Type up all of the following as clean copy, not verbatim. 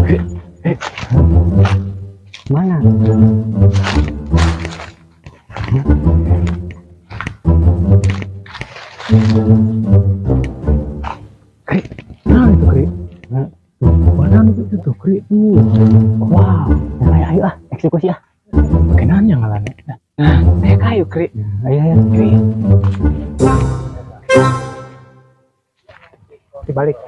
Eh, Mana? Kri, nah itu Kri. Mana itu tuh Kri tuh. Wow, ayo ayo ah, eksekusi ah. Pakai nanya ngalannya. Nah, ayo kayu Kri. Ayo ayo. Ayo. Dibalik.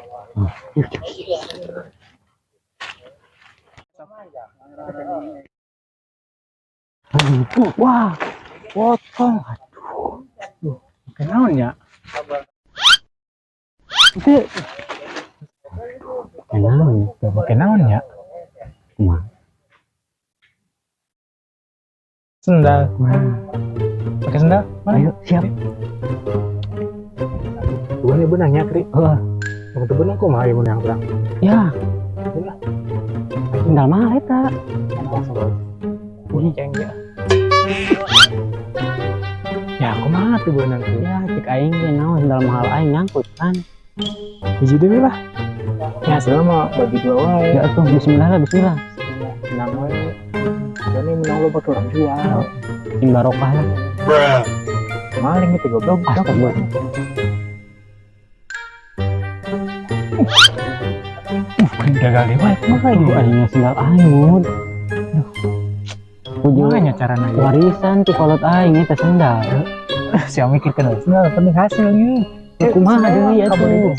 Wah, Potong. Aduh. Duh, pakai naon ya? Itu naon? Tuh, pakai naon ya? Kumaha? Sendal. Wah, Pakai sendal? Mana? ayo siap. Bukan benangnya, Kri. Heeh. Waktu benang kumaha ieu benang urang? Ya, Ulah. sendal mahal eta. Bonceng ya. Ya, kumaha tuh benang tuh? Ya, cek aing ge naon sendal mahal aing nyangkut kan. Hiji deui lah. Ya, sendal mah bagi dua wae. Ya tuh, bismillah lah, bismillah. Menang wae. Jadi menang lo pakai orang jual. Sing barokah lah. Maling itu goblok. Astagfirullah. Gagal deui wae. Kumaha Aduh, ieu? aing sendal aing mun. Aduh. Kumaha nya carana ieu? Warisan ti kolot aing eta sendal. Siapa mikirkeun we sendal penting hasilnya. Kumaha deui atuh.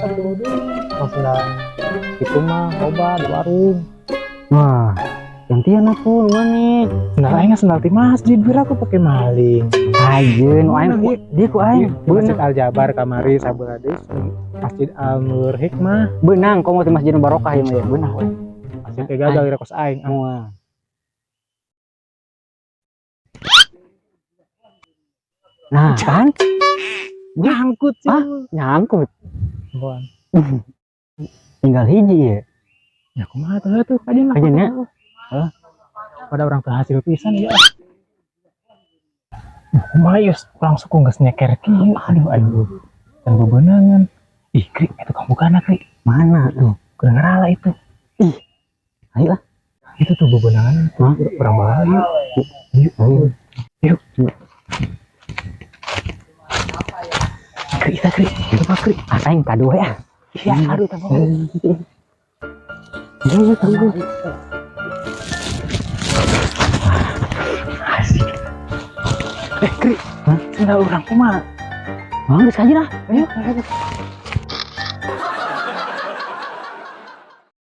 Oh, sendal itu mah loba di warung. Wah, gantian aku mana? Sendal aing sendal ti masjid biar aku pakai maling. Ajeun aing dia ku aing. Di Masjid Al Jabar kamari sabelah deui Masjid Al Nur Hikmah. Beunang komo ti Masjid Barokah ieu mah ya, beunang we. Masjid teh gagal kira kos aing. Moal. Nah, kan Nyangkut sih. Hah? Nyangkut. Buan. Tinggal hiji ya. Ya kumaha tuh tuh kajian lah. Kajian ya? Hah? Pada orang tuh hasil pisan ya. Kumaha ieu urang suku geus nyeker kieu. Aduh aduh. Dan bebenangan. Ih, Kri, itu kamu bukan Kri. Mana tuh? Kurang ngerala itu. Ih. Ayo ah. Itu tuh bebenangan. Hah? Orang bawa yuk. Yuk. Ayo. Yuk. Kri, kita Kri. Coba Kri. Ah, aing kado ya. Iya, aduh tambah. Iya, tunggu. Asik. Kri. Hah? Sendal urang kumaha? Bang, geus kaji lah. Ayo, ayo.